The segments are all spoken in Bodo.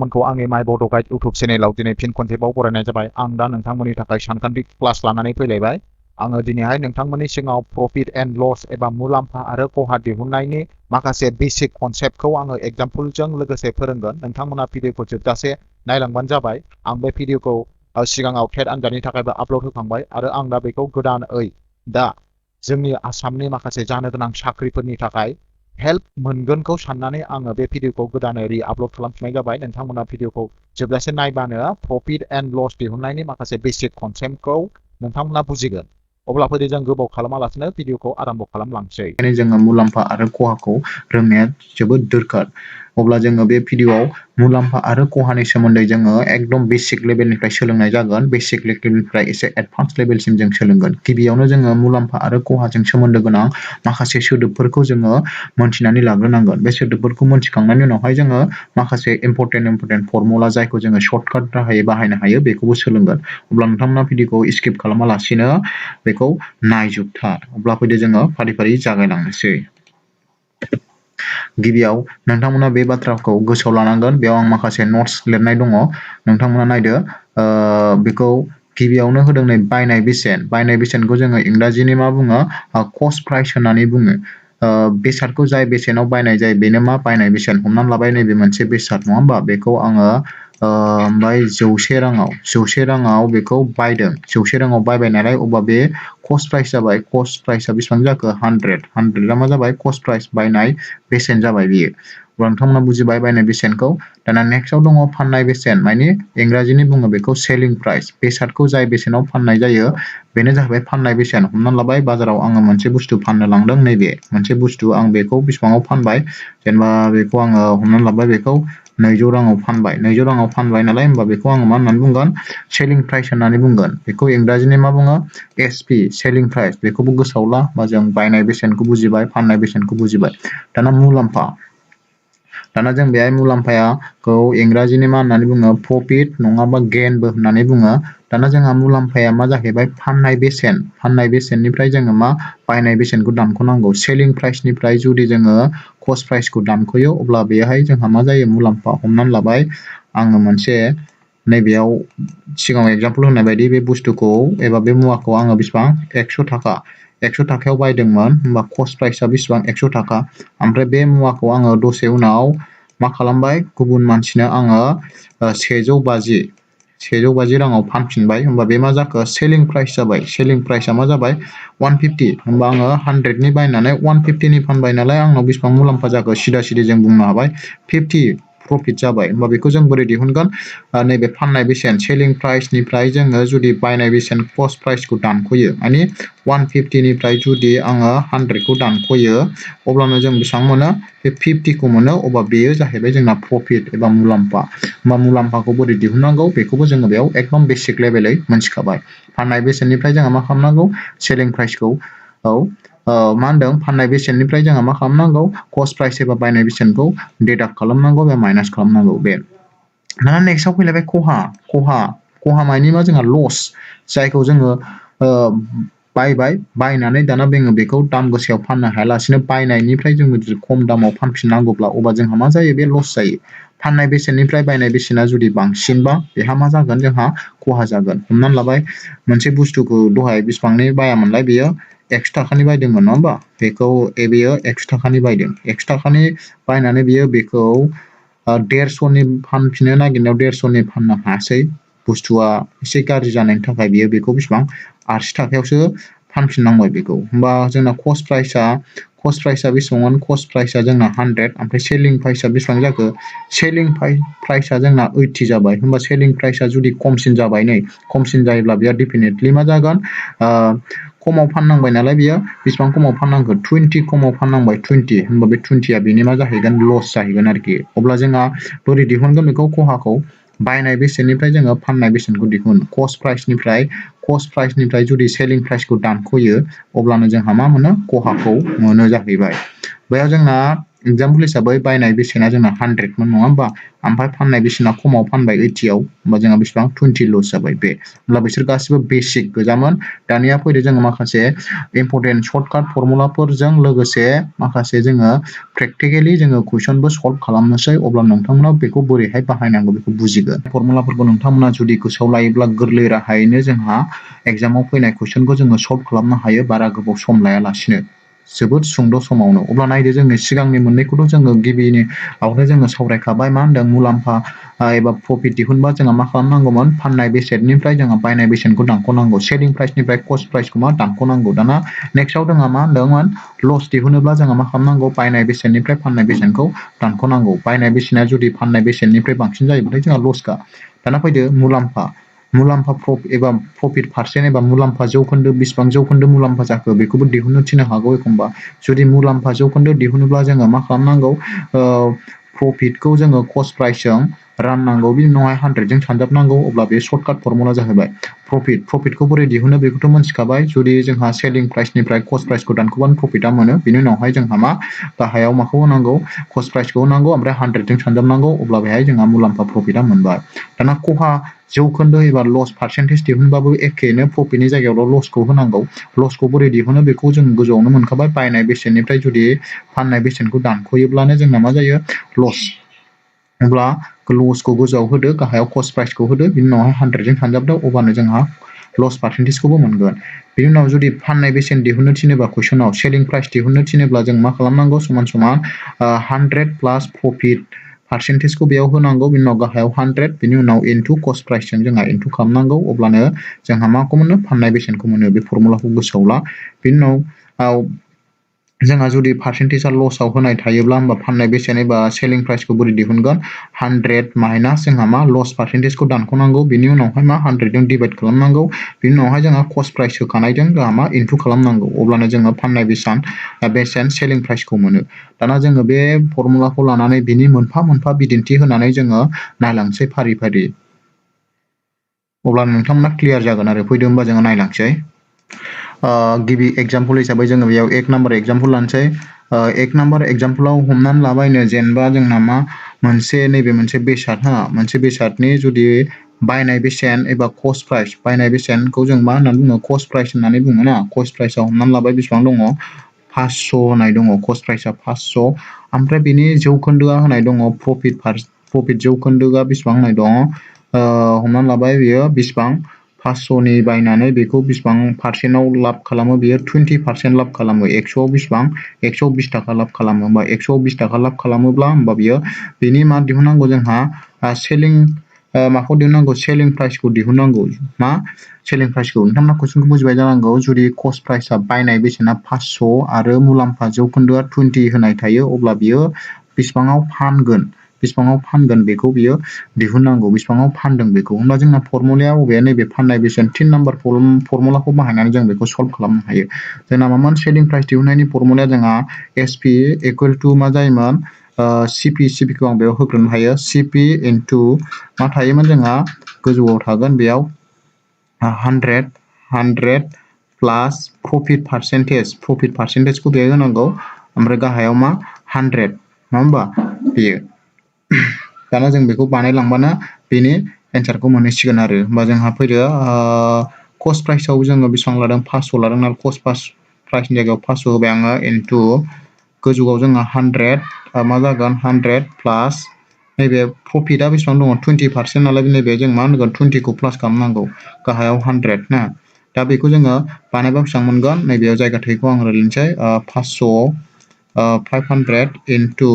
मोनखौ आंनि माय बड' गाइड इउटुब चेनेलाव दिनै फिन खनसेबाव बरायनाय जाबाय। आं दा नोंथांमोननि थाखाय सानखान्थि क्लास लानानै फैलायबाय। आङो दिनैहाय नोंथांमोननि सिगाङाव प्रफिट एन्ड लस एबा मुलाम्फा आरो खहा दिहुननायनि माखासे बेसिक कनसेप्टखौ आङो एग्जाम्पलजों लोगोसे फोरोंगोन। नोंथांमोना भिडिअखौ जोबजासे नायलांबानो जाबाय। आं बे भिडिअखौ सिगाङाव टेट आनजादनि थाखायबो आपल'ड होखांबाय आरो आं दा बेखौ गोदानै दा जोंनि आसामनि माखासे जानो गोनां साख्रिफोरनि थाखाय हेल्प मोनगोनखौ साननानै आङो बे भिडिअखौ गोदानै रि-आपल'ड खालामफिननाय जाबाय। नोंथांमोना भिडिअखौ जोबजासे नायबानो प्रफिट एन्ड लस दिहुननायनि माखासे बेसिक कनसेप्टखौ नोंथांमोना बुजिगोन। अब्ला फैदो जों गोबाव खालामालासिनो भिडिअखौ आराम्भ खालामलांसै। जोङो मुलाम्फा आरो खहाखौ रोंनाया जोबोद दरखार। अब्ला जोङो बे भिडिअआव मुलाम्फा आरो खहानि सोमोन्दै जोङो एकदम बेसिक लेभेलनिफ्राय सोलोंनाय जागोन। बेसिक लेभेलनिफ्राय एसे एडभान्स लेभेलसिम जों सोलोंगोन। गिबियावनो जोङो मुलाम्फा आरो खहाजों सोमोन्दो गोनां माखासे सोदोबफोरखौ जोङो मोनथिनानै लाग्रोनांगोन। बे सोदोबफोरखौ मोनथिखांनायनि उनावहाय जोङो माखासे इम्परटेन्ट फर्मुला जायखौ जोङो सर्टकाट राहायै बाहायनो हायो बेखौबो सोलोंगोन। अब्ला नोंथांमोना भिडिअखौ स्किप खालामालासिनो बेखौ नायजोबथार। अब्ला फैदो जोङो फारि फारि जागायलांनोसै। गिबियाव नोंथांमोना बे बाथ्राखौ गोसोआव लानांगोन। बेयाव आं माखासे नट्स लिरनाय दङ। नोंथांमोना नायदो। बेखौ गिबियावनो होदों नै बायनाय बेसेन। बायनाय बेसेनखौ जोङो इंराजिनि मा बुङो? कस्ट प्राइस होननानै बुङो। बेसादखौ जाय बेसेनाव बायनाय जायो बेनो मा बायनाय बेसेन। हमनानै लाबाय नैबे मोनसे बेसाद नङा होमबा? बेखौ आङो ओमफ्राय 100 राङाव बेखौ बायदों। 100 राङाव बायबाय नालाय अब्ला बे कस्ट प्राइस जाबाय। कस्ट प्राइसआ बेसेबां जाखो? 100 मा जाबाय? कस्ट प्राइस बायनाय बेसेन जाबाय बियो। अब्ला नोंथांमोना बुजिबाय बायनाय बेसेनखौ। दाना नेक्स्टआव दङ फाननाय बेसेन। माने इंराजिनि बुङो बेखौ सेलिं प्राइस। बेसादखौ जाय बेसेनाव फाननाय जायो बेनो जाहैबाय फाननाय बेसेन। हमनानै लाबाय बाजाराव आङो मोनसे बुस्थु फाननो लांदों। नैबे मोनसे बुस्थु आं बेखौ बेसेबाङाव फानबाय? जेनेबा बेखौ आङो हमनानै लाबाय बेखौ 200 राङाव फानबाय। 200 राङाव फानबाय नालाय होमबा बेखौ आङो मा होननानै बुंगोन? सेलिं प्राइस होननानै बुंगोन। बेखौ इंराजिनि मा बुङो? SP selling price. बेखौबो गोसोआव ला। बा जों बायनाय बेसेनखौ बुजिबाय, फाननाय बेसेनखौ बुजिबाय। दाना मुलाम्फा। दाना जों बेहाय मुलाम्फाखौ इंराजिनि मा होननानै बुङो? प्रफिट नङाबा गेइनबो होननानै बुङो। दाना जोंहा मुलाम्फाया मा जाहैबाय? फाननाय बेसेन। फाननाय बेसेननिफ्राय जोङो मा बायनाय बेसेनखौ दानख'नांगौ। सेलिं प्राइसनिफ्राय जुदि जोङो कस्ट प्राइसखौ दानख'यो अब्ला बेहाय जोंहा मा जायो? मुलाम्फा। हमनानै लाबाय आङो मोनसे नैबेयाव सिगाङाव एग्जाम्पल होनाय बायदि बे बुस्थुखौ एबा बे मुवाखौ आङो बेसेबां? 100 थाखा। 100 थाखायाव बायदोंमोन। होमबा कस्ट प्राइसआ बेसेबां? 100 थाखा। ओमफ्राय बे मुवाखौ आङो दसे उनाव मा खालामबाय? गुबुन मानसिनो आङो 150 राङाव फानफिनबाय। होमबा बे मा जाखो? सेलिं प्राइस जाबाय। सेलिं प्राइसआ मा जाबाय? 150। होमबा आङो 100नि बायनानै 150नि फानबाय नालाय आंनाव बेसेबां मुलाम्फा जाखो? सिदा सिदि जों बुंनो हाबाय 50 प्रफिट जाबाय। होमबा बेखौ जों बोरै दिहुनगोन? नैबे फाननाय बेसेन सेलिं प्राइसनिफ्राय जोङो जुदि बायनाय बेसेन कस्ट प्राइसखौ दानख'यो माने 150निफ्राय जुदि आङो 100खौ दानख'यो अब्लानो जों बेसेबां मोनो? बे 50खौ मोनो। अब्ला बेयो जाहैबाय जोंना प्रफिट एबा मुलाम्फा। होमबा मुलाम्फाखौ बोरै दिहुननांगौ बेखौबो जोङो बेयाव एकदम बेसिक लेभेलै मोनथिखाबाय। फाननाय बेसेननिफ्राय जोङो मा खालामनांगौ? सेलिं प्राइसखौ मा होनदों? फाननाय बेसेननिफ्राय जोङो मा खालामनांगौ? कस्ट प्राइस एबा बायनाय बेसेनखौ डिडाक्ट खालामनांगौ एबा माइनास खालामनांगौ। बे दाना नेक्स्टआव फैलायबाय खहा मानि मा? जोंहा लस। जायखौ जोङो बायनानै दाना जोङो बेखौ दाम गोसायाव फाननो हायालासिनो बायनायनिफ्राय जोङो जुदि खम दामाव फानफिननांगौब्ला अब्ला जोंहा मा जायो? बे लस जायो। फाननाय बेसेननिफ्राय बायनाय बेसेना जुदि बांसिनबा बेहा मा जागोन? जोंहा खहा जागोन। हमनानै लाबाय मोनसे बुस्थुखौ दहाय बेसेबांनि बायामोनलाय बेयो? 100 थाखानि बायदोंमोन नङा होमबा? बेयो 100 थाखानि बायदों। 100 थाखानि बायनानै बियो बेखौ 150नि फानफिननो नागिरनायाव 150नि फाननो हायासै। बुस्थुआ एसे गाज्रि जानायनि थाखाय बियो बेखौ बेसेबां? 80 थाखायावसो फानफिननांबाय बेखौ। होमबा जोंना कस्ट प्राइसआ बेसेबांमोन? कस्ट प्राइसआ जोंना 100। ओमफ्राय सेलिं प्राइसआ बेसेबां जाखो? सेलिं प्राइसआ जोंना 80 जाबाय। होमबा सेलिं प्राइसआ जुदि खमसिन जाबाय नै खमसिन जायोब्ला बेयो डेफिनेटलि मा जागोन? खमाव फाननांबाय नालाय बियो बेसेबां खमाव फाननांगौ? 20 खमाव फाननांबाय 20। होमबा बे 20आ बेनि मा जाहैगोन? लस जाहैगोन आरोखि। अब्ला जोंहा बोरै दिहुनगोन बेखौ खहाखौ? बायनाय बेसेननिफ्राय जोङो फाननाय बेसेनखौ दिहुन। कस्ट प्राइसनिफ्राय जुदि सेलिं प्राइसखौ दानख'यो अब्लानो जोंहा मा मोनो? खहाखौ मोनो जाहैबाय। बेयाव जोंना एग्जाम्पल हिसाबै बायनाय बेसेना जोंना 100 मोन नङा होमबा ओमफ्राय फाननाय बेसेना खमाव फानबाय 80 आव होमबा जोंहा बेसेबां 20 लस जाबाय बे होमब्ला बिसोर गासिबो बेसिक गोजामोन दानिया फैदो जोङो माखासे इम्परटेन्ट सर्टकाट फर्मुलाफोरजों लोगोसे माखासे जोङो प्रेक्टिकेलि जोङो कुइसनबो सल्भ खालामनोसै अब्ला नोंथांमोना बेखौ बोरैहाय बाहायनांगौ बेखौ बुजिगोन फर्मुलाफोरखौ नोंथांमोना जुदि गोसोआव लायोब्ला गोरलै राहायैनो जोंहा एग्जामाव फैनाय कुइसनखौ जोङो सल्भ खालामनो हायो बारा गोबाव सम लायालासिनो जोबोद सुंद' समावनो अब्ला नायदो जोंनि सिगांनि मोननैखौथ' जोङो गिबिनि आवनो जोङो सावरायखाबाय मा होनदों मुलाम्फा एबा प्रफिट दिहुनबा जोंहा मा खालामनांगौमोन फाननाय बेसेननिफ्राय जोंहा बायनाय बेसेनखौ दानख'नांगौ सेलिं प्राइसनिफ्राय कस्ट प्राइसखौ मा दानख'नांगौ दाना नेक्स्टआव जोंहा मा होनदोंमोन लस दिहुनोब्ला जोंहा मा खालामनांगौ बायनाय बेसेननिफ्राय फाननाय बेसेनखौ दानख'नांगौ बायनाय बेसेना जुदि फाननाय बेसेननिफ्राय बांसिन जायोब्लाथाय जोंहा लसखा दाना फैदो मुलाम्फा एबा प्रफिट पारसेन्ट एबा मुलाम्फा जौखोन्दो बेसेबां जौखोन्दो मुलाम्फा जाखो बेखौबो दिहुननो थिननो हागौ एखमबा जुदि मुलाम्फा जौखोन्दो दिहुनोब्ला जोङो मा खालामनांगौ प्रफिटखौ जोङो कस्ट प्राइसजों राननांगौ बिनि उनावहाय 100जों सानजाबनांगौ अब्ला बे सर्टकाट फर्मुला जाहैबाय प्रफिटखौ बोरै दिहुनो बेखौथ' मोनथिखाबाय जुदि जोंहा सेलिं प्राइसनिफ्राय कस्ट प्राइसखौ दानख'बानो प्रफिटा मोनो बिनि उनावहाय जोंहा मा गाहायाव माखौ होनांगौ कस्ट प्राइसखौ होनांगौ ओमफ्राय 100जों सानजाबनांगौ अब्ला बेहाय जोंहा मुलाम्फा प्रफिटा मोनबाय दाना खहा जौखोन्दो एबा लस पार्सेन्टेज दिहुनबाबो एखेनो प्रफिटनि जायगायावल' लसखौ होनांगौ लसखौ बोरै दिहुनो बेखौ जों गोजौआवनो मोनखाबाय बायनाय बेसेननिफ्राय जुदि फाननाय बेसेनखौ दानख'योब्लानो जोंना मा जायो लस अब्ला लसखौ गोजौआव होदो गाहायाव कस्ट प्राइसखौ होदो बिनि उनावहाय 100जों सानजाबदो अब्लानो जोंहा लस पार्सेन्टेजखौबो मोनगोन बिनि उनाव जुदि फाननाय बेसेन दिहुननो थिनोबा कुइसनाव सेलिं प्राइस दिहुननो थिनोब्ला जों मा खालामनांगौ समान 100 प्लास प्रफिट पार्सेन्टेजखौ बेयाव होनांगौ बिनि उनाव गाहायाव 100 बिनि उनाव इनटु कस्ट प्राइसजों जोंहा इनटु खालामनांगौ अब्लानो जोंहा माखौ मोनो फाननाय बेसेनखौ मोनो बे फर्मुलाखौ गोसोआव ला बिनि उनाव जोंहा जुदि पार्सेन्टेजआ लसआव होनाय थायोब्ला होमबा फाननाय बेसेन एबा सेलिं प्राइसखौ बोरै दिहुनगोन 100 माइनास जोंहा मा लस पार्सेन्टेजखौ दानख'नांगौ बिनि उनावहाय मा 100जों डिभाइड खालामनांगौ बिनि उनावहाय जोंहा कस्ट प्राइस होखानायजों जोंहा मा इनटु खालामनांगौ अब्लानो जोङो फाननाय बेसेन सेलिं प्राइसखौ मोनो दाना जोङो बे फर्मुलाखौ लानानै बिनि मोनफा मोनफा बिदिन्थि होनानै जोङो नायलांसै फारि फारि अब्ला नोंथांमोना क्लियार जागोन आरो फैदो होमबा जोङो नायलांसै गिबि एग्जाम्पल हिसाबै जोङो बेयाव 1 नाम्बार एग्जाम्पल लानोसै 1 नाम्बार एग्जाम्पलाव हमनानै लाबायनो जेनेबा जोंना मा नैबे मोनसे बेसाद मोनसे बेसादनि जुदि बायनाय बेसेन एबा कस्ट प्राइस बायनाय बेसेनखौ जों मा होननानै बुङो कस्ट प्राइस होननानै बुङो ना कस्ट प्राइसआव हमनानै लाबाय बेसेबां दङ 500 होनाय दङ कस्ट प्राइसआ 500 ओमफ्राय बिनि जौखोन्दोआ होनाय दङ प्रफिट जौखोन्दोआ बेसेबां होनाय दङ हमनानै लाबाय बियो बेसेबां 500नि बायनानै बेखौ बेसेबां पार्सेन्टआव लाब खालामो बियो 20% लाब खालामो 100आव बेसेबां 120 थाखा लाब खालामो होमबा 120 थाखा लाब खालामोब्ला होमबा बियो बेनि मा दिहुननांगौ जोंहा माखौ दिहुननांगौ सेलिं प्राइसखौ दिहुननांगौ मा सेलिं प्राइसखौ नोंथांमोना कुइसनखौ बुजिबाय जानांगौ जुदि कस्ट प्राइसआ बायनाय बेसेना 500 आरो मुलाम्फा जौखोन्दोआ 20 होनाय थायो अब्ला बियो बेसेबाङाव फानगोन बेखौ बियो दिहुननांगौ बेसेबाङाव फानदों बेखौ होमबा जोंना फर्मुलाया बबे नैबे फाननाय बेसेन 3 नाम्बार फर्मुलाखौ बाहायनानै जों बेखौ सल्भ खालामनो हायो जोंना मामोन सेलिं प्राइस दिहुननायनि फर्मुलाया जोंहा SP इकुवेल टु मा जायोमोन CPखौ आं बेयाव होग्रोनो हायो CP इनटु मा थायोमोन जोंहा गोजौआव थागोन बेयाव 100 प्लास प्रफिट पार्सेन्टेजखौ बेयाव होनांगौ ओमफ्राय गाहायाव मा 100 नङा होमबा बेयो दाना जों बेखौ बानायलांबानो बेनि एन्सारखौ मोनहैसिगोन आरो होमबा जोंहा फैदो कस्ट प्राइसआव जोङो बेसेबां लादों 500 लादों नालाय कस्ट प्राइसनि जायगायाव 500 होबाय आङो इनटु गोजौआव जोंहा 100 मा जागोन 100 प्लास नैबे प्रफिटआ बेसेबां दङ 20% नालाय नैबे जों मा होनगोन 20खौ प्लास खालामनांगौ गाहायाव 100 ना दा बेखौ जोङो बानायबा बेसेबां मोनगोन नैबेयाव जायगा थैखौ आं रायलायनोसै 500 इनटु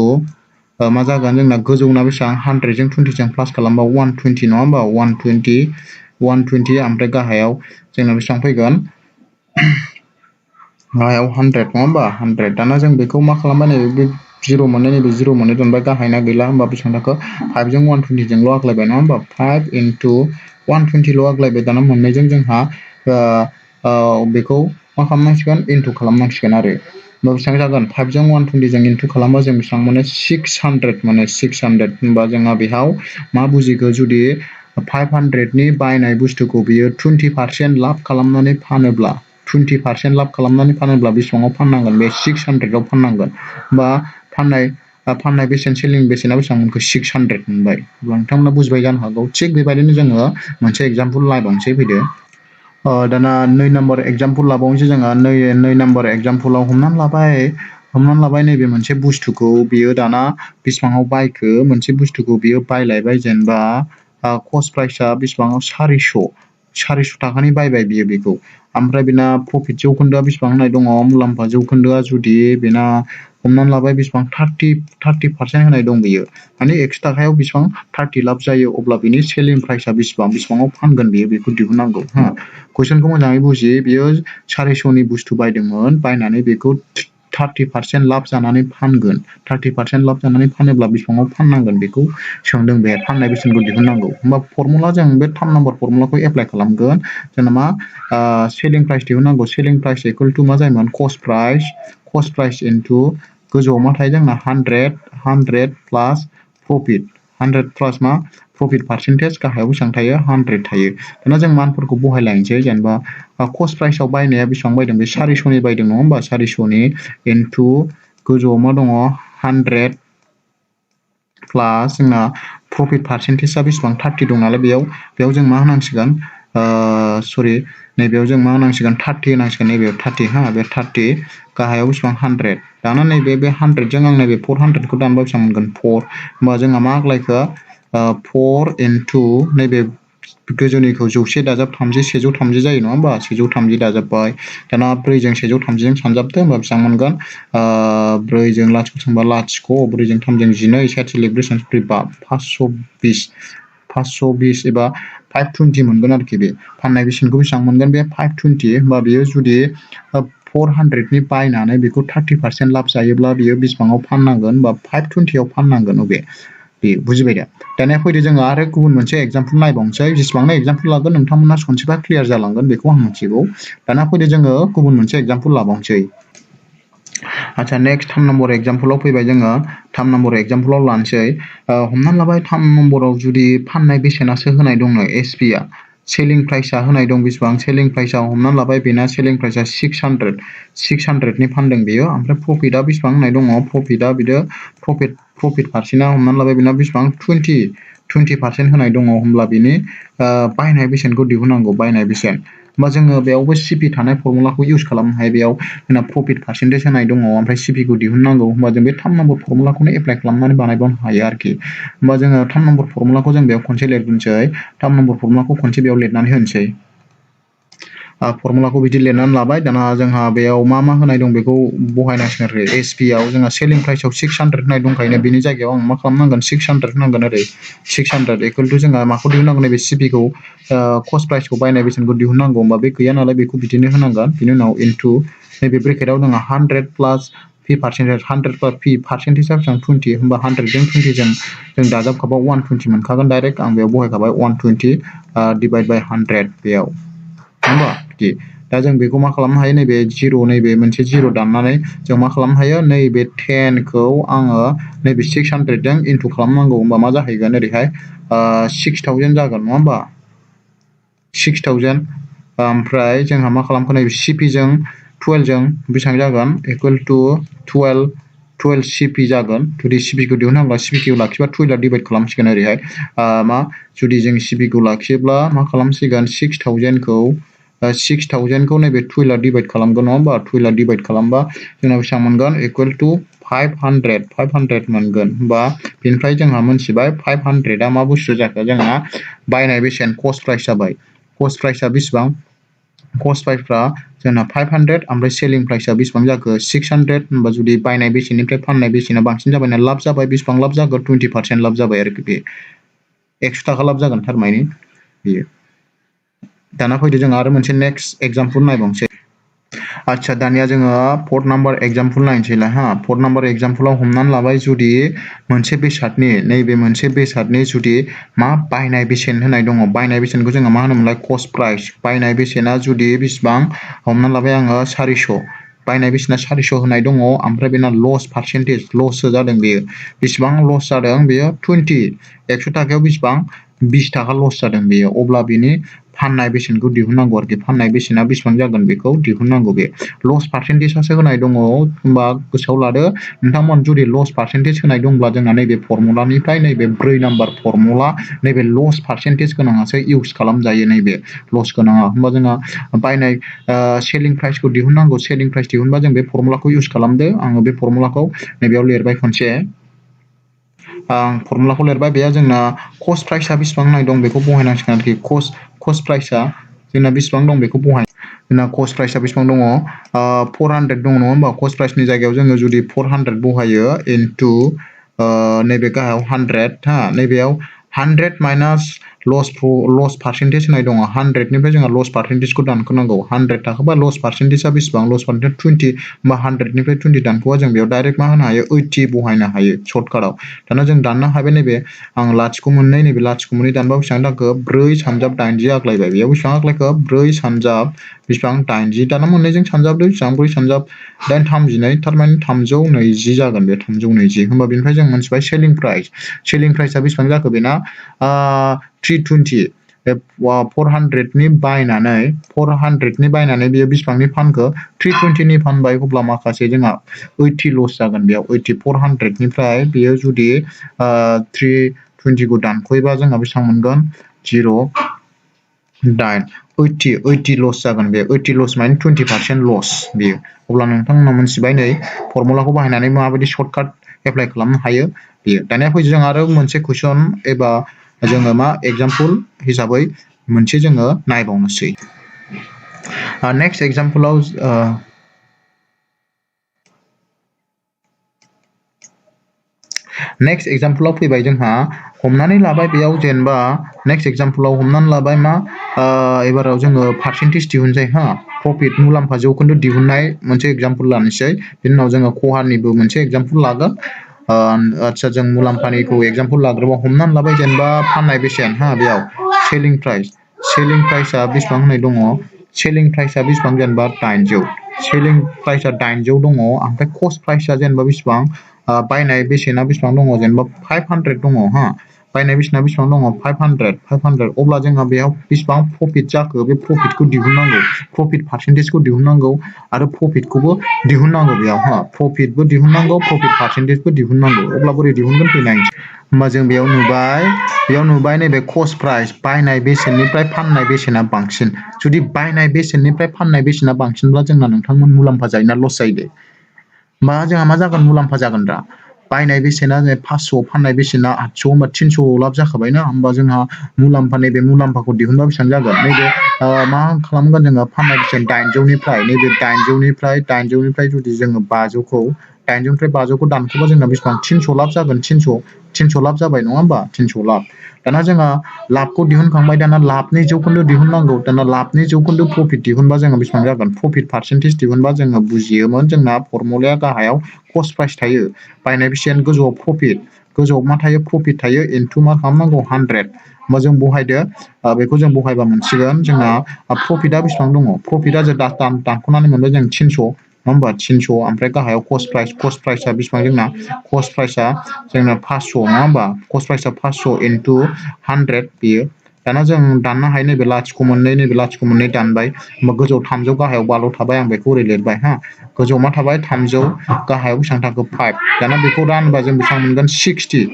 मा जागोन जोंना गोजौना बेसेबां 100जों 20जों प्लास खालामबा 120 नङा होमबा 120 ओमफ्राय गाहायाव जोंना बेसेबां फैगोन गाहायाव 100 नङा होमबा 100 दाना जों बेखौ मा खालामबाय नैबे 0 मोननाय नैबे 0 मोननाय दोनबाय गाहायना गैला होमबा बेसेबां थाखो 5जों 120जोंल' आग्लायबाय नङा होमबा 5 इनटु 120ल' आग्लायबाय दाना मोननैजों जोंहा बेखौ मा खालामनांसिगोन इनटु खालामनांसिगोन आरो बेसेबां जागोन 5जों 120जों इनटु खालामबा जों बेसेबां मोनो 600 मोनो 600 होमबा जोंहा बेयाव मा बुजिखो जुदि 500नि बायनाय बुस्थुखौ बियो 20% लाब खालामनानै फानोब्ला 20% लाब खालामनानै फानोब्ला बेसेबाङाव फाननांगोन बे 600आव फाननांगोन होमबा फाननाय बेसेन सेलिं बेसेना बेसेबां मोनखो 600 मोनबाय नोंथांमोना बुजिबाय जानो हागौ थिग बेबायदिनो जोङो मोनसे एग्जाम्पल लाबावनोसै फैदो दाना 2 नाम्बार एग्जाम्पल लाबावनोसै जोङो 2 नाम्बार एग्जाम्पलाव हमनानै लाबाय नैबे मोनसे बुस्थुखौ बियो दाना बेसेबाङाव बायखो मोनसे बुस्थुखौ बियो बायलायबाय जेनेबा कस्ट प्राइसआ बेसेबाङाव 400 थाखानि बायबाय बियो बेखौ ओमफ्राय बेना प्रफिट जौखोन्दोआ बेसेबां होनाय दङ मुलाम्फा जौखोन्दोआ जुदि बेना हमनानै लाबाय बेसेबां 30% होनाय दं बियो माने 100 थाखायाव बेसेबां 30 लाब जायो अब्ला बिनि सेलिं प्राइसआ बेसेबाङाव फानगोन बियो बेखौ दिहुननांगौ हा कुइसनखौ मोजाङै बुजि बियो 400 नि बुस्थु बायदोंमोन बायनानै बेखौ 30% लाब जानानै फानगोन 30% लाब जानानै फानोब्ला बेसेबाङाव फाननांगोन बेखौ सोंदों बे फाननाय बेसेनखौ दिहुननांगौ होमबा फर्मुला जों बे 3 नाम्बार फर्मुलाखौ एप्लाइ खालामगोन जोंना मा सेलिं प्राइस दिहुननांगौ सेलिं प्राइस इकुवेल टु मा जायोमोन कस्ट प्राइस इनटु गोजौआव मा थायो जोंना 100 प्लास प्रफिट 100 प्लास मा प्रफिट पार्सेन्टेज गाहायाव बेसेबां थायो 100 थायो दाना जों मानफोरखौ बहायलायनोसै जेनेबा कस्ट प्राइसआव बायनाया बेसेबां बायदों बे 400 नि बायदों नङा होमबा 400 नि इनटु गोजौआव मा दङ 100 प्लास जोंना प्रफिट पार्सेन्टेजआ बेसेबां 30 दं नालाय बेयाव जों मा होनांसिगोन सरि नैबेयाव जों मा होनांसिगोन 30 होनांसिगोन नैबेयाव 30 हा बे 30 गाहायाव बेसेबां 100 दाना नैबे 100 जों आं नैबे 400 खौ दानबा बेसेबां मोनगोन 4 होमबा जोंहा मा आग्लायखो 4 इनटु नैबे गोजौनिखौ 100 दाजाब 30 130 जायो नङा होमबा 130 दाजाबबाय दाना 4 जों 130 जों सानजाबदो होमबा बेसेबां मोनगोन 4 जों लाथिख' थांबा लाथिख' 4 जों 3 जों 12 साइड सेलिब्रेशन 520 एबा 520 मोनगोन आरोखि बे फाननाय बेसेनखौ बेसेबां मोनगोन बे 520 होमबा बियो जुदि 400 नि बायनानै बेखौ 30% लाब जायोब्ला बियो बेसेबाङाव फाननांगोन बा 520 आव फाननांगोन बे बुजिबाय दा दानिया फैदो जोङो आरो गुबुन मोनसे एग्जाम्पल नायबावनोसै जेसेबांनो एग्जाम्पल लागोन नोंथांमोना खनसेबा क्लियार जालांगोन बेखौ आं मिथिगौ दाना फैदो जोङो गुबुन मोनसे एग्जाम्पल लाबावनोसै आচ্ছা नेक्स्ट 3 नम्बर एग्जाम्पलाव फैबाय जोङो 3 नम्बर एग्जाम्पलाव लानोसै हमनानै लाबाय 3 नम्बराव जुदि फाननाय बेसेनासो होनाय दंनो एसपि आ सेलिं प्राइसआ होनाय दं बेसेबां सेलिं प्राइसआ हमनानै लाबाय बेना सेलिं प्राइसआ 600 नि फानदों बेयो ओमफ्राय प्रफिटआ बेसेबां होनाय दङ प्रफिटआ बिदो प्रफिट पार्सेन्टआ हमनानै लाबाय बेना बेसेबां 20% होनाय दङ होमब्ला बिनि बायनाय बेसेनखौ दिहुननांगौ बायनाय बेसेन होमबा जोङो बेयावबो सिपि थानाय फर्मुलाखौ इउज खालामनो हायो बेयाव जोंना प्रफिट पार्सेन्टेज होनाय दङ ओमफ्राय सिपि खौ दिहुननांगौ होमबा जों बे 3 नम्बर फर्मुलाखौनो एप्लाइ खालामनानै बानायबावनो हायो आरोखि होमबा जोङो 3 नम्बर फर्मुलाखौ जों बेयाव खनसे लिरबोनोसै 3 नम्बर फर्मुलाखौ खनसे बेयाव लिरनानै होनोसै फर्मुलाखौ बिदि लिरनानै लाबाय दाना जोंहा बेयाव मा होनाय दं बेखौ बहायनांसिगोन आरो एसपि आव जोंहा सेलिं प्राइसआव 600 होनाय दंखायो बेनि जायगायाव आं मा खालामनांगोन 600 होनांगोन ओरै 600 इकुवेल टु जोंहा माखौ दिहुननांगौ नैबे सिपि खौ कस्ट प्राइसखौ बायनाय बेसेनखौ दिहुननांगौ होमबा बे गैया नालाय बेखौ बिदिनो होनांगोन बिनि उनाव इनटु नैबे ब्रेकेटआव जोंहा 100 प्लास पि पार्सेन्टेज 100 प्लास पि पार्सेन्टेजआ बेसेबां 20 होमबा 100 जों 20 जों दाजाबखाबा 120 मोनखागोन डाइरेक्ट आं बेयाव बहायखाबाय 120 डिभाइड बाय 100 बेयाव होमबा बिदि दा जों बेखौ मा खालामनो हायो नैबे 0 नैबे मोनसे 0 दाननानै जों मा खालामनो हायो नैबे 10 खौ आङो नैबे 600 जों इनटु खालामनांगौ होमबा मा जाहैगोन ओरैहाय 6000 जागोन नङा होमबा 6000 ओमफ्राय जोंहा मा खालामखो नैबे सिपि जों 12 जों बेसेबां जागोन इकुवेल टु 12 सिपि जागोन जुदि सिपि खौ दिहुननांगौब्ला सिपि खौ लाखिबा 12 डिभाइड खालामसिगोन ओरैहाय जुदि जों सिपि खौ लाखियोब्ला मा खालामसिगोन 6000 खौ नैबे 12 डिभाइड खालामगोन नङा होमबा 12 डिभाइड खालामबा जोंना बेसेबां मोनगोन इकुवेल टु 500 मोनगोन होमबा बेनिफ्राय जोंहा मोनथिबाय 500 आ मा बुस्थु जाखो जोंहा बायनाय बेसेन कस्ट प्राइस जाबाय कस्ट प्राइसआ बेसेबां कस्ट प्राइसफ्रा जोंना 500 ओमफ्राय सेलिं प्राइसआ बेसेबां जाखो 600 होमबा जुदि बायनाय बेसेननिफ्राय फाननाय बेसेना बांसिन जाबायना लाब जाबाय बेसेबां लाब जागोन 20% लाब जाबाय आरोखि बे 100 थाखा लाब जागोन थारमाने बेयो दाना फैदो जों आरो मोनसे नेक्स्ट एग्जाम्पल नायबावनोसै आচ্ছা दानिया जोङो 4 नाम्बार एग्जाम्पल नायनोसैलाय हा 4 नाम्बार एग्जाम्पलाव हमनानै लाबाय जुदि मोनसे बेसादनि नैबे मोनसे बेसादनि जुदि मा बायनाय बेसेन होनाय दङ बायनाय बेसेनखौ जोङो मा होनोमोनलाय कस्ट प्राइस बायनाय बेसेना जुदि बेसेबां हमनानै लाबाय आङो 400 बायनाय बेसेना 400 होनाय दङ ओमफ्राय बेना लस पार्सेन्टेज लससो जादों बेयो बेसेबां लस जादों बेयो 100 थाखायाव बेसेबां 20 थाखा लस जादों बेयो अब्ला बिनि फाननाय बेसेनखौ दिहुननांगौ आरोखि फाननाय बेसेना बेसेबां जागोन बेखौ दिहुननांगौ बे लस पार्सेन्टेजआसो होनाय दङ होमबा गोसोआव लादो नोंथांमोन जुदि लस पार्सेन्टेज होनाय दंब्ला जोंना नैबे फर्मुलानिफ्राय नैबे 4 नाम्बार फर्मुला नैबे लस पार्सेन्टेज गोनाङासो इउज खालामजायो नैबे लस गोनाङा होमबा जोंहा बायनाय सेलिं प्राइसखौ दिहुननांगौ सेलिं प्राइस दिहुनबा जों बे फर्मुलाखौ इउज खालामदो आङो बे फर्मुलाखौ नैबेयाव लिरबाय खनसे आं फर्मुलाखौ लिरबाय बेयाव जोंना कस्ट प्राइसआ बेसेबां होनाय दं बेखौ बहायनांसिगोन आरोखि कस्ट प्राइसआ जोंना बेसेबां दं बेखौ बहाय जोंना कस्ट प्राइसआ बेसेबां दङ 400 दङ नङा होमबा कस्ट प्राइसनि जायगायाव जोङो जुदि 400 बहायो इनटु नैबे गाहायाव 100 हा नैबेयाव 100 माइनास लस पार्सेन्टेज होनाय दङ 100 निफ्राय जोंहा लस पार्सेन्टेजखौ दानख'नांगौ 100 थाखोबा लस पार्सेन्टेजआ बेसेबां लस पार्सेन्टेज 20 होमबा 100 निफ्राय 20 दानख'बा जों बेयाव डाइरेक्ट मा होनो हायो 80 बहायनो हायो सर्टकाटआव दाना जों दाननो हाबाय नैबे आं लाथिख' मोननै नैबे लाथिख' मोननै दानबा बेसेबां जाखो 4 सानजाब 80 आग्लायबाय बेयाव बेसेबां आग्लायखो 4 सानजाब बेसेबां 80 दाना मोननैजों सानजाबदो बेसेबां 4 सानजाब 8 32 थारमाने 320 जागोन बे 320 होमबा बेनिफ्राय जों मोनथिबाय सेलिं प्राइसआ बेसेबां जाखो बेना 320 400 नि बायनानै बेयो बेसेबांनि फानखो 320 नि फानबाय अब्ला माखासे जोंहा 80 लस जागोन बेयाव 80 400 निफ्राय बेयो जुदि 320 खौ दानख'योबा जोंहा बेसेबां मोनगोन 80 लस जागोन बे 80 लस माने 20% लस बेयो अब्ला नोंथांमोना मोनथिबाय नै फर्मुलाखौ बाहायनानै माबायदि सर्टकाट एप्लाइ खालामनो हायो बेयो दानिया फैदो जों आरो मोनसे कुइसन एबा जोङो मा एग्जाम्पल हिसाबै मोनसे जोङो नायबावनोसै नेक्स्ट एग्जाम्पलाव नेक्स्ट एग्जाम्पलाव फैबाय जोंहा हमनानै लाबाय बेयाव जेनेबा नेक्स्ट एग्जाम्पलाव हमनानै लाबाय मा एबाराव जोङो पार्सेन्टेज दिहुनसै हा प्रफिट मुलाम्फा जौखोन्दो दिहुननाय मोनसे एग्जाम्पल लानोसै बिनि उनाव जोङो खहानिबो मोनसे एग्जाम्पल लागोन आदसा जों मुलाम्फानिखौ एग्जाम्पल लाग्रोबा हमनानै लाबाय जेनेबा फाननाय बेसेन हा बेयाव सेलिं प्राइसआ बेसेबां होनाय दङ सेलिं प्राइसआ बेसेबां जेनेबा 800 सेलिं प्राइसआ 800 दङ ओमफ्राय कस्ट प्राइसआ जेनेबा बेसेबां बायनाय बेसेना बेसेबां दङ जेनेबा 500 दङ हा बायनाय बेसेना बेसेबां दङ 500 अब्ला जोंहा बेयाव बेसेबां प्रफिट जाखो बे प्रफिटखौ दिहुननांगौ प्रफिट पार्सेन्टेजखौ दिहुननांगौ आरो प्रफिटखौबो दिहुननांगौ बेयाव हा प्रफिटबो दिहुननांगौ प्रफिट पार्सेन्टेजबो दिहुननांगौ अब्ला बोरै दिहुनगोन फैनायसै होमबा जों बेयाव नुबाय नैबे कस्ट प्राइस बायनाय बेसेननिफ्राय फाननाय बेसेना बांसिन जुदि बायनाय बेसेननिफ्राय फाननाय बेसेना बांसिनब्ला जोंना नोंथांमोन मुलाम्फा जायोना लस जायो दे होमबा जोंहा मा जागोन मुलाम्फा जागोन दा बायनाय बेसेना 500 फाननाय बेसेना 800 होमबा 300 लाब जाखाबायना होमबा जोंहा नैबे मुलाम्फाखौ दिहुनबा बेसेबां जागोन नैबे मा खालामगोन जोङो फाननाय बेसेन 800 निफ्राय नैबे 800 निफ्राय जुदि जोङो 500खौ 800 निफ्राय 500खौ दानख'बा जोंना बेसेबां 300 लाब जागोन 300 लाब जाबाय नङा होमबा 300 लाब दाना जोंहा लाबखौ दिहुनखांबाय दाना लाबनि जौखोन्दो दिहुननांगौ दाना लाबनि जौखोन्दो प्रफिट दिहुनबा जोङो बेसेबां जागोन प्रफिट पार्सेन्टेज दिहुनबा जोङो बुजियोमोन जोंना फर्मुलाया गाहायाव कस्ट प्राइस थायो बायनाय बेसेन गोजौआव मा थायो प्रफिट थायो इनटु मा खालामनांगौ 100 होमबा जों बहायदो बेखौ जों बहायबा मोनसिगोन जोंना प्रफिटआ बेसेबां दङ प्रफिटआ जों दानख'नानै मोनबाय जों 300 नङा होमबा 300 ओमफ्राय गाहायाव कस्ट प्राइसआ बेसेबां जोंना कस्ट प्राइसआ जोंना 500 नङा होमबा कस्ट प्राइसआ 500 इनटु 100 बेयो दाना जों दाननो हायो नैबे लाथिख' मोननै दानबाय होमबा गोजौआव 300 गाहायाव 12 थाबाय आं बेखौ ओरै लिरबाय हा गोजौआव मा थाबाय 300 गाहायाव बेसेबां थाखो 5 दाना बेखौ रानबा जों बेसेबां मोनगोन 60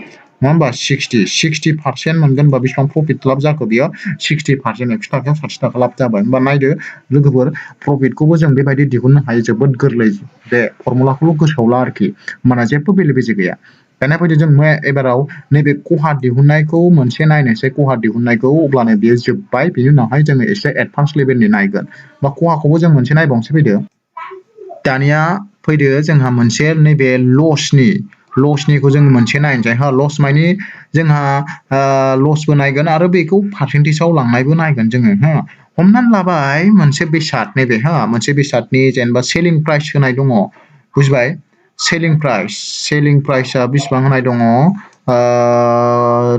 नङा होमबा 60% मोनगोन होमबा बेसेबां प्रफिट लाब जाखो बेयो 60% 100 थाखायाव 60 थाखा लाब जाबाय होमबा नायदो लोगोफोर प्रफिटखौबो जों बेबायदि दिहुननो हायो जोबोद गोरलै बे फर्मुलाखौल' गोसोआव ला आरोखि होमबाना जेबो बेले बेजे गैया दानिया फैदो जों एबाराव नैबे खहा दिहुननायखौ मोनसे नायनोसै खहा दिहुननायखौ अब्लानो बेयो जोब्बाय बेनि उनावहाय जोङो एसे एडभान्स लेभेलनि नायगोन बा खहाखौबो जों मोनसे नायबावनोसै फैदो दानिया फैदो जोंहा मोनसे नैबे लसनिखौ जों मोनसे नायनोसै हा लस माने जोंहा लसबो नायगोन आरो बेखौ पार्सेन्टेजआव लांनायबो नायगोन जोङो हा हमनानै लाबाय मोनसे बेसाद नैबे हा मोनसे बेसादनि जेनेबा सेलिं प्राइस होनाय दङ बुजिबाय सेलिं प्राइसआ बेसेबां होनाय दङ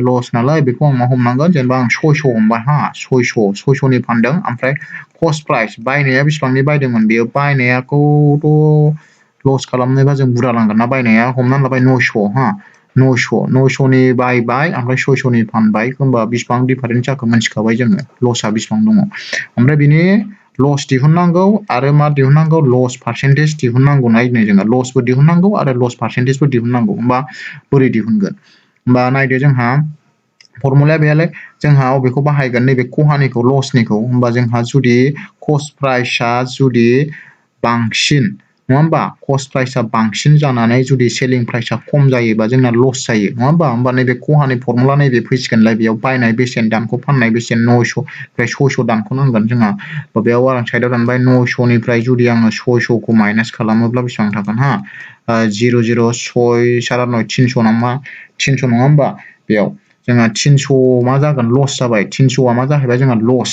लस नालाय बेखौ आं मा हमनांगोन जेनेबा आं 600 हमबाय हा 600नि फानदों ओमफ्राय कस्ट प्राइस बायनाया बेसेबांनि बायदोंमोन बेयो बायनायाखौथ' लस खालामनोबा जों बुरजा नांगोन ना बायनाया हमनानै लाबाय 900 हा 900 नि बायबाय ओमफ्राय 600 नि फानबाय होमबा बेसेबां डिफारेन्स जाखो मिथिखाबाय जोङो लसआ बेसेबां दङ ओमफ्राय बिनि लस दिहुननांगौ आरो मा दिहुननांगौ लस पार्सेन्टेज दिहुननांगौ नायनो जोङो लसबो दिहुननांगौ आरो लस पार्सेन्टेजबो दिहुननांगौ होमबा बोरै दिहुनगोन होमबा नायदो जोंहा फर्मुलाया बेयालाय जोंहा अबेखौ बाहायगोन नैबे खहानिखौ लसनिखौ होमबा जोंहा जुदि कस्ट प्राइसआ जुदि बांसिन नङा होमबा कस्ट प्राइसआ बांसिन जानानै जुदि सेलिं प्राइसआ खम जायोबा जोंना लस जायो नङा होमबा नैबे खहानि फर्मुला नैबे फैसिगोनलाय बेयाव बायनाय बेसेन दामखौ फाननाय बेसेन 900 ओमफ्राय 600 दानख'नांगोन जोंहा बेयाव आं साइडआव दानबाय 900 निफ्राय जुदि आङो 600 खौ माइनास खालामोब्ला बेसेबां थागोन हा 006 सारा 9 300 नामा 300 नङा होमबा बेयाव जोंहा 300 मा जागोन लस जाबाय 300आ मा जाहैबाय जोंहा लस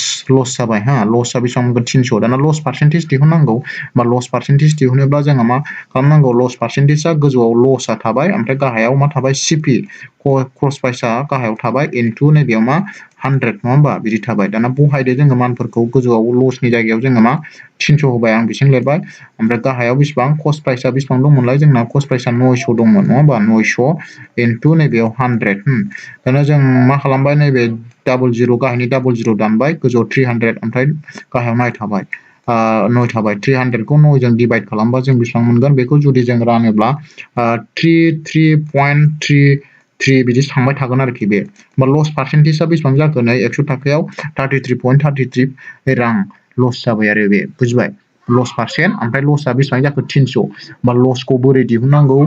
जाबाय हा लसआ बेसेबां मोनगोन 300 दाना लस पार्सेन्टेज दिहुननांगौ बा लस पार्सेन्टेज दिहुनोब्ला जोंहा मा खालामनांगौ लस पार्सेन्टेजआ गोजौआव लसआ थाबाय ओमफ्राय गाहायाव मा थाबाय सिपि कस्ट प्राइसआ गाहायाव थाबाय इनटु नैबेयाव मा 100 नङा होमबा बिदि थाबाय दाना बहायदो जोङो मानफोरखौ गोजौआव लसनि जायगायाव जोङो मा 300 होबाय आं बेसिम लिरबाय ओमफ्राय गाहायाव बेसेबां कस्ट प्राइसआ बेसेबां दंमोनलाय जोंना कस्ट प्राइसआ 900 दंमोन नङा होमबा 900 इनटु नैबेयाव 100 दाना जों मा खालामबाय नैबे डाबल जिर' गाहायनि डाबल जिर' दानबाय गोजौआव 300 ओमफ्राय गाहायाव 9 थाबाय 9 थाबाय 300 खौ 9 जों डिभाइड खालामबा जों बेसेबां मोनगोन बेखौ जुदि जों रानोब्ला 33.33 बिदि थांबाय थागोन आरोखि बे होमबा लस पार्सेन्टेजआ बेसेबां जाखो नै 100 थाखायाव 33.33 रां लस जाबाय आरो बे बुजिबाय लस पार्सेन्ट ओमफ्राय लसआ बेसेबां जाखो 300 होमबा लसखौ बोरै दिहुननांगौ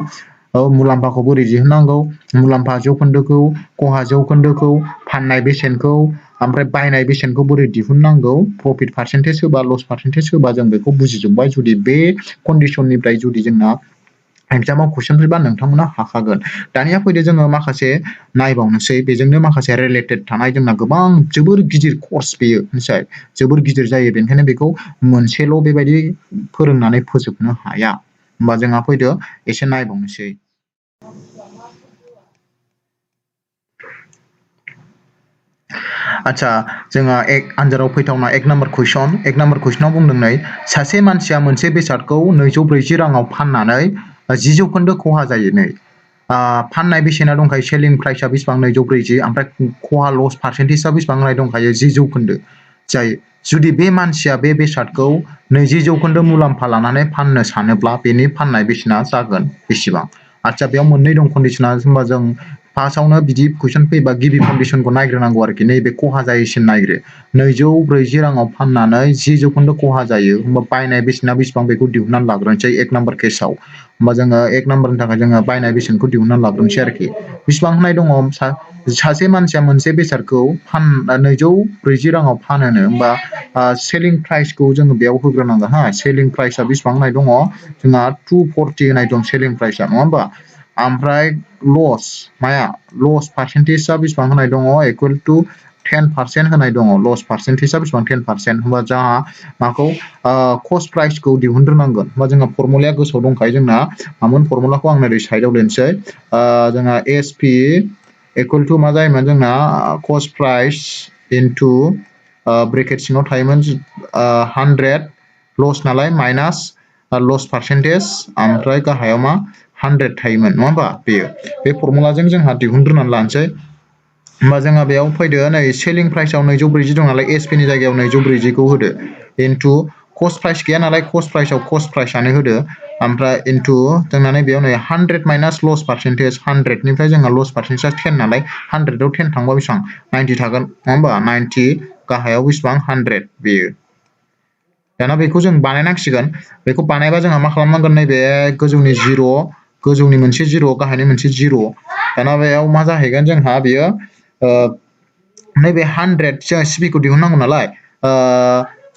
मुलाम्फाखौ बोरै दिहुननांगौ मुलाम्फा जौखोन्दोखौ खहा जौखोन्दोखौ फाननाय बेसेनखौ ओमफ्राय बायनाय बेसेनखौ बोरै दिहुननांगौ प्रफिट पार्सेन्टेज होबा लस पार्सेन्टेज होबा जों बेखौ बुजिजोबबाय जुदि बे कन्डिसननिफ्राय जुदि जोंना एगजामाव कुइसन फैबा नोंथांमोना हाखागोन दानिया फैदो जोङो माखासे नायबावनोसै बेजोंनो माखासे रिलेटेड थानाय जोंना गोबां जोबोर गिदिर कर्स बेयो मिथिबाय जोबोर गिदिर जायो बेनिखायनो बेखौ मोनसेल' बेबायदि फोरोंनानै फोजोबनो हाया होमबा जोंहा फैदो एसे नायबावनोसै आच्छा जोंहा आनजादाव फैथावना 1 नाम्बार कुइसनाव बुंदों नै सासे मानसिया मोनसे बेसादखौ 240 राङाव फाननानै 10 जौखोन्दो खहा जायो नै फाननाय बेसेना दंखायो सेलिं प्राइसआ बेसेबां 240 ओमफ्राय खहा लस पार्सेन्टेजआ बेसेबां होननाय दंखायो 10 जौखोन्दो जायो जुदि बे मानसिया बे बेसादखौ 20 जौखोन्दो मुलाम्फा लानानै फाननो सानोब्ला बेनि फाननाय बेसेना जागोन बेसेबां आच्छा बेयाव मोननै दं कन्डिसना होमबा जों फार्स्टआवनो बिदि कुइसन फैबा गिबि कन्डिसनखौ नायग्रोनांगौ आरोखि नैबे खहा जायैसिन नायग्रो 240 राङाव फाननानै 10 जौखोन्दो खहा जायो होमबा बायनाय बेसेना बेसेबां बेखौ दिहुननानै लाग्रोनोसै 1 नाम्बार केसाव होमबा जोङो 1 नाम्बारनि थाखाय जोङो बायनाय बेसेनखौ दिहुननानै लाग्रोनोसै आरोखि बेसेबां होनाय दङ सासे मानसिया मोनसे बेसादखौ 240 राङाव फानोनो होमबा सेलिं प्राइसखौ जोङो बेयाव होग्रोनांगोन हा सेलिं प्राइसआ बेसेबां होनाय दङ जोंहा 240 होनाय दं सेलिं प्राइसआ नङा होमबा ओमफ्राय लस पार्सेन्टेजआ बेसेबां होनाय दङ इकुवेल टु 10% होनाय दङ लस पार्सेन्टेजआ बेसेबां 10% होमबा जोंहा माखौ कस्ट प्राइसखौ दिहुनग्रोनांगोन होमबा जोंहा फर्मुलाया गोसोआव दंखायो जोंना मामोन फर्मुलाखौ आं नोरै साइडआव लिरनोसै जोंहा SP इकुवेल टु मा जायोमोन जोंना कस्ट प्राइस इनटु ब्रेकेट सिङाव थायोमोन 100 लस नालाय माइनास लस पार्सेन्टेज ओमफ्राय गाहायाव मा 100 थायोमोन नङा होमबा बेयो बे फर्मुलाजों जोंहा दिहुनग्रोनानै लानोसै होमबा जोंहा बेयाव फैदो नै सेलिं प्राइसआव 240 दं नालाय SP नि जायगायाव 240 खौ होदो इनटु कस्ट प्राइस गैया नालाय कस्ट प्राइसआव कस्ट प्राइसआनो होदो ओमफ्राय इनटु जोंना नैबेयाव नै 100 माइनास लस पार्सेन्टेज 100 निफ्राय जोंहा लस पार्सेन्टेजआ 10 नालाय 100 आव 10 थांबा बेसेबां 90 थागोन नङा होमबा 90 गाहायाव बेसेबां 100 बेयो दाना बेखौ जों बानायनांसिगोन बेखौ बानायबा जोंहा मा खालामनांगोन नैबे गोजौनि मोनसे 0 गाहायनि मोनसे 0 दाना बेयाव मा जाहैगोन जोंहा बेयो नैबे 100 जों सिबिखौ दिहुननांगौ नालाय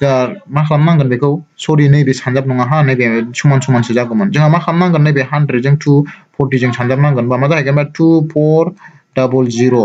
जोंहा मा खालामनांगोन बेखौ सरि नैबे सानजाब नङा हा नैबे समान समानसो जागौमोन जोंहा मा खालामनांगोन नैबे 100 जों 240 जों सानजाबनांगोन बा मा जाहैगोन 2400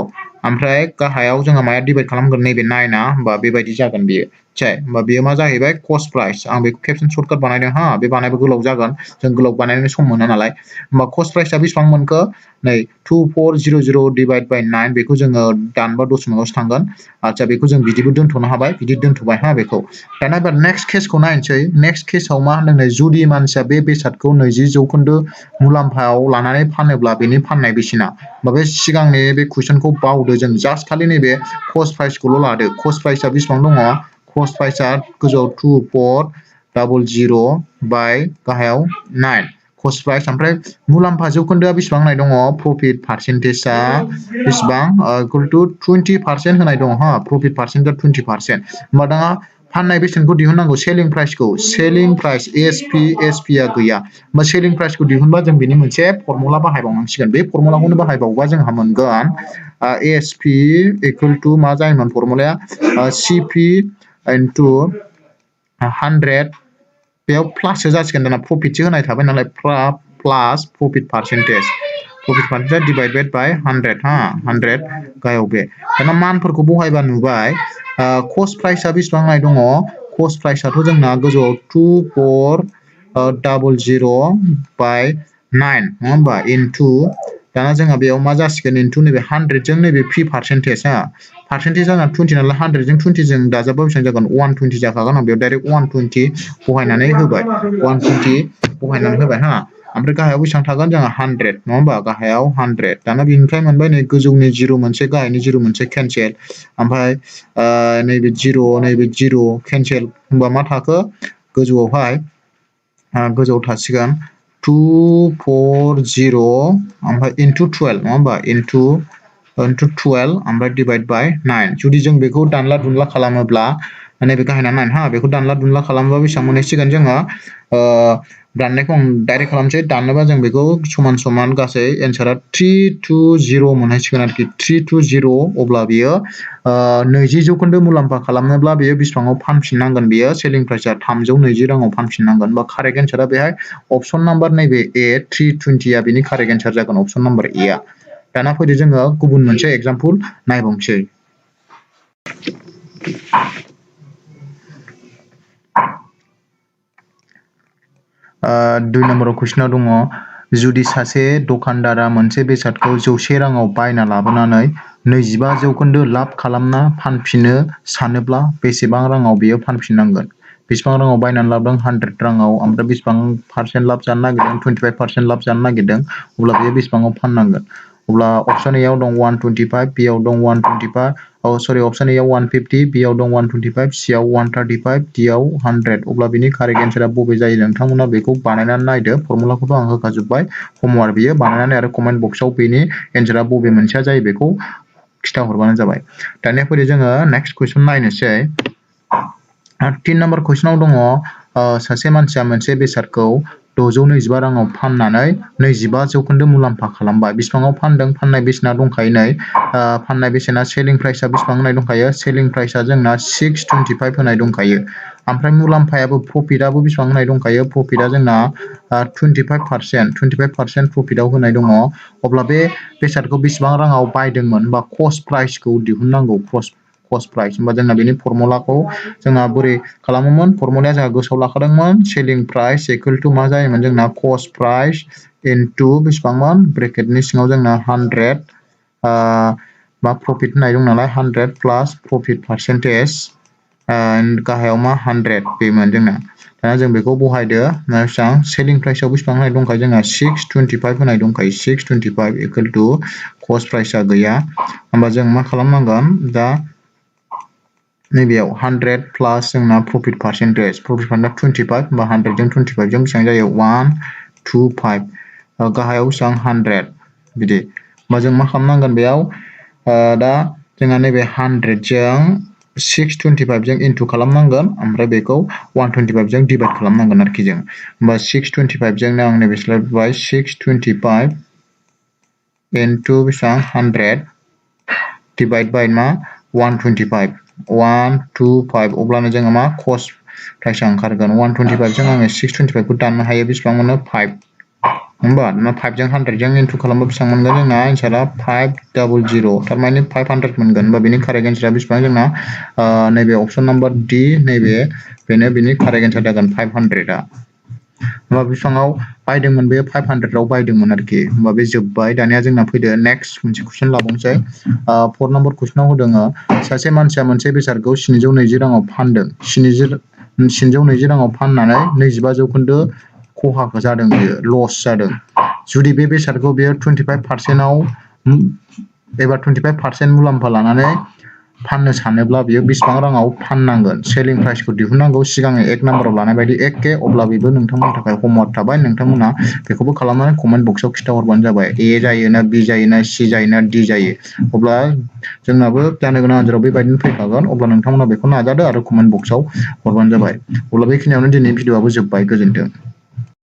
ओमफ्राय गाहायाव जोंहा माया डिभाइड खालामगोन नैबे 9 होमबा बेबायदि जागोन बेयो होमबा बेयो मा जाहैबाय कस्ट प्राइस आं बेखौ खेबसेन सर्टकाट बानायदों हा बे बानायबो गोलाव जागोन जों गोलाव बानायनो सम मोना नालाय होमबा कस्ट प्राइसआ बेसेबां मोनखो नै 2400 डिवाइड बाय 9 बेखौ जोङो दानबा दशमिकआवसो थांगोन आচ্ছা बेखौ जों बिदिबो दोनथ'नो हाबाय बिदि दोनथ'बाय हा बेखौ दाना एबार नेक्स्ट केसखौ नायनोसै नेक्स्ट केसाव मा होनदों नै जुदि मानसिया बे बेसादखौ 20% मुलाम्फायाव लानानै फानोब्ला बेनि फाननाय बेसेना होमबा बे सिगांनि बे कुइसनखौ बावदो जों जास्ट खालि नैबे कस्ट प्राइसखौल' लादो कस्ट प्राइसआ बेसेबां दङ कस्ट प्राइसआ गोजौआव 2400 बाय गाहायाव 9 कस्ट प्राइस ओमफ्राय मुलाम्फा जौखोन्दोआ बेसेबां होनाय दङ प्रफिट पार्सेन्टेजआ बेसेबां इक्वल टु 20% होनाय दङ हा प्रफिट पार्सेन्टेजआ 20% होमबा दा फाननाय बेसेनखौ दिहुननांगौ सेलिं प्राइस एसपि आ गैया होमबा सेलिं प्राइसखौ दिहुनबा जों बेनि मोनसे फर्मुला बाहायबावनांसिगोन बे फर्मुलाखौनो बाहायबावोबा जोंहा मोनगोन एसपि इक्वल टु मा जायोमोन फर्मुलाया सिपि इनटु 100 बेयाव प्लाससो जासिगोन दाना प्रफिटसो होनाय थाबाय नालाय प्लास प्रफिट पार्सेन्टेज डिवाइडेड बाय 100 हा 100 गाहायाव बे दाना मानफोरखौ बहायबा नुबाय कस्ट प्राइसआ बेसेबां होनाय दङ कस्ट प्राइसआथ' जोंना गोजौआव 2400 बाय 9 नङा होमबा इनटु दाना जोंहा बेयाव मा जासिगोन इनटु नैबे 100 जों नैबे पि पार्सेन्टेज हा पार्सेन्टेज जोंना 20 नालाय 100 जों 20 जों दाजाबा बेसेबां जागोन 120 जाखागोन आं बेयाव डाइरेक्ट 120 बहायनानै होबाय 120 बहायनानै होबाय हा ओमफ्राय गाहायाव बेसेबां थागोन जोंहा 100 नङा होमबा गाहायाव 100 दाना बेनिफ्राय मोनबाय नै गोजौनि 0 मोनसे गाहायनि 0 मोनसे केन्सेल ओमफ्राय नैबे 0 केन्सेल होमबा मा थाखो गोजौआवहाय गोजौआव थासिगोन 240 ओमफ्राय इनटु 12 नङा होमबा इनटु 12 ओमफ्राय डिवाइड बाय 9 जुदि जों बेखौ दानला दुनला खालामोब्ला नैबे गाहायना 9 हा बेखौ दानला दुनला खालामोबा बेसेबां मोनहैसिगोन जोङो दाननायखौ आं डाइरेक्ट खालामसै दाननोबा जों बेखौ समान समान गासै एन्सारा 320 मोनहैसिगोन आरोखि 320 अब्ला बियो 20% मुलाम्फा खालामनोब्ला बेयो बेसेबाङाव फानफिननांगोन बियो सेलिं प्राइसआ 320 राङाव फानफिननांगोन बा कारेक्ट एन्सारा बेहाय अपसन नाम्बार नैबे ए 320 आ बेनि कारेक्ट एन्सार जागोन अपसन नाम्बार ए आ दाना फैदो जोङो गुबुन मोनसे एग्जाम्पल नायबावनोसै दुइ नम्बराव कुइसनाव दङ जुदि सासे दखानदारा मोनसे बेसादखौ 100 राङाव बायना लाबोनानै 25% लाब खालामना फानफिनो सानोब्ला बेसेबां राङाव बियो फानफिननांगोन बेसेबां राङाव बायनानै लाबोदों 100 राङाव ओमफ्राय बेसेबां पार्सेन्ट लाब जानो नागिरदों 25% लाब जानो नागिरदों अब्ला बेयो बेसेबाङाव फाननांगोन अब्ला अपसन ए आव दं 125 बि आव दं 125 अपसन ए आव 150 बि आव दं 125 सि आव 135 डि आव 100 अब्ला बिनि कारेक्ट एन्सारा बबे जायो नोंथांमोना बेखौ बानायनानै नायदो फर्मुलाखौथ' आं होखाजोब्बाय हमवार्क बियो बानायनानै आरो कमेन्ट बक्सआव बेनि एन्सारा बबे मोनसेया जायो बेखौ खिथाहरबानो जाबाय दानिया फैदो जोङो नेक्स्ट कुइसन नायनोसै 3 नाम्बार कुइसनाव दङ सासे मानसिया मोनसे बेसादखौ 625 राङाव फाननानै 25% मुलाम्फा खालामबाय बेसेबाङाव फानदों फाननाय बेसेना दंखायो नै फाननाय बेसेना सेलिं प्राइसआ बेसेबां होनाय दंखायो सेलिं प्राइसआ जोंना 625 होनाय दंखायो ओमफ्राय मुलाम्फायाबो प्रफिटआबो बेसेबां होनाय दंखायो प्रफिटआ जोंना 25% प्रफिटआव होनाय दङ अब्ला बे बेसादखौ बेसेबां राङाव बायदोंमोन बा कस्ट प्राइसखौ दिहुननांगौ कस्ट प्राइस होमबा जोंना बेनि फर्मुलाखौ जोंहा बोरै खालामोमोन फर्मुलाया जोंहा गोसोआव लाखादोंमोन सेलिं प्राइस इक्वल टु मा जायोमोन जोंना कस्ट प्राइस इनटु बेसेबांमोन ब्रेकेटनि सिङाव जोंना 100 बा प्रफिट होननाय दं नालाय 100 प्लास प्रफिट पार्सेन्टेज गाहायाव मा 100 बेमोन जोंना दाना जों बेखौ बहायदो बेसेबां सेलिं प्राइसआव बेसेबां होनाय दंखायो जोंहा 625 होनाय दंखायो 625 इक्वल टु कस्ट प्राइसआ गैया होमबा जों मा खालामनांगोन दा नैबेयाव 100 प्लास जोंना प्रफिट पार्सेन्टेज 25 होमबा 100 जों 25 जों बेसेबां जायो 125 गाहायाव बेसेबां 100 बिदि होमबा जों मा खालामनांगोन बेयाव दा जोंहा नैबे 100 जों 625 जों इनटु खालामनांगोन ओमफ्राय बेखौ 125 जों डिभाइड खालामनांगोन आरोखि जों होमबा 625 जोंनो आं नैबे स्लाइडबाय 625 इनटु बेसेबां 100 डिभाइड बाय मा 125 अब्लानो जोङो मा कस्ट प्राइसआ ओंखारगोन 125 जों आङो 625 खौ दाननो हायो बेसेबां मोनो 5 होमबा 5 जों 100 जों इनटु खालामबा बेसेबां मोनगोन जोंना एन्सारा 500 थारमाने 500 मोनगोन होमबा बेनि कारेक्ट एन्सारा बेसेबां जोंना नैबे अपसन नाम्बार डि नैबे बेनो बेनि कारेक्ट एन्सार जागोन 500 आ होमबा बेसेबाङाव बायदोंमोन बे 500 आव बायदोंमोन आरोखि होमबा बे जोबबाय दानिया जोंना फैदो नेक्स्ट मोनसे कुइसन लाबावनोसै 4 नम्बर कुइसनाव होदों सासे मानसिया मोनसे बेसादखौ 720 राङाव फानदों 720 राङाव फाननानै 25% खहा जादों बियो लस जादों जुदि बे बेसादखौ बियो 25% आव एबा 25% मुलाम्फा लानानै फाननो सानोब्ला बियो बेसेबां राङाव फाननांगोन सेलिं प्राइसखौ दिहुननांगौ सिगाङै 1 नाम्बाराव लानाय बायदि एखे अब्ला बेबो नोंथांमोननि थाखाय होमवर्क थाबाय नोंथांमोना बेखौबो खालामनानै कमेन्ट बक्सआव खिथाहरबानो जाबाय ए जायोना बि जायोना सि जायोना डि जायो अब्ला जोंनाबो जानो गोनां आनजादाव बेबायदिनो फैखागोन अब्ला नोंथांमोना बेखौ नाजादो आरो कमेन्ट बक्सआव हरबानो जाबाय अब्ला बेखिनियावनो दिनै भिडिअआबो जोबबाय गोजोन्थों